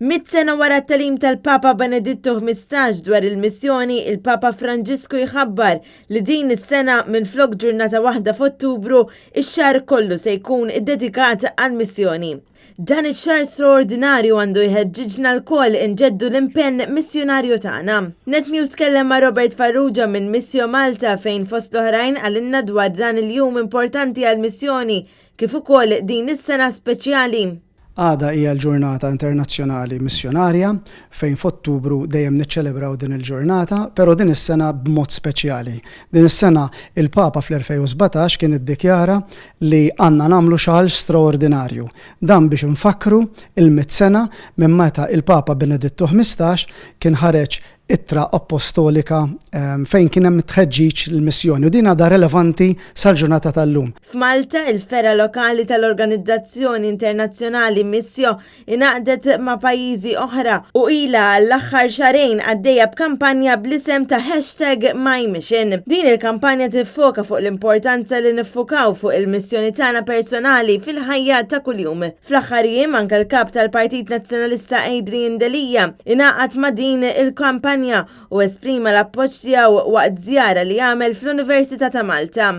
Mitt sena wara t-tagħlim tal-Papa Benedittu 15 dwar il-missjoni, il-Papa Franġisku jħabbar li din is-sena minflok ġurnata waħda f'Ottubru, ix-xahar kollu se jkun iddedikat għall-missjoni. Dan ix-xahar straordinarju għandu jħeġġiġna lkoll inġeddu l-impenn missjunarju tagħna. Net News tkellem ma' Robert Farrugia minn Missio Malta fejn fost l-oħrajn qalilna dwar dan il-jum importanti għall-missjoni kif ukoll din is-sena speċjali. Għada hija l-Ġurnata Internazzjonali Missjunarja, fejn f'Ottubru dejjem niċċelebraw din il-ġurnata, però din is-sena b'mod speċjali. Din is-sena il-Papa fl-2017 kien iddikjara li għandna nagħmlu xahar straordinarju. Dan biex infakkru il-mitt sena minn meta il-Papa Benedittu 15 kien ħareġ ittra appostolika fejn kien hemm it-tħeġġiġ lill-missjoni u din għadha relevanti sal-ġurnata tal-lum. F'Malta, il-fergħa lokali tal-organizzazzjoni internazzjonali Missio ingħaqdet ma' pajjiżi oħra u ilha għall-aħħar xahrejn għaddejja b'kampanja bl-isem ta' hashtag MyMission. Din il-kampanja tiffoka fuq l-importanza li niffukaw fuq il-missjoni tagħna personali fil-ħajja ta' kuljum. Fl-aħħar jiem anke l-Kap tal-Partit Nazzjonalista Adrian Delia ingħaqad ma' din il-kampanja u esprima l-appoġġ tiegħu waqt żjara li għamel fl-Università ta' Malta.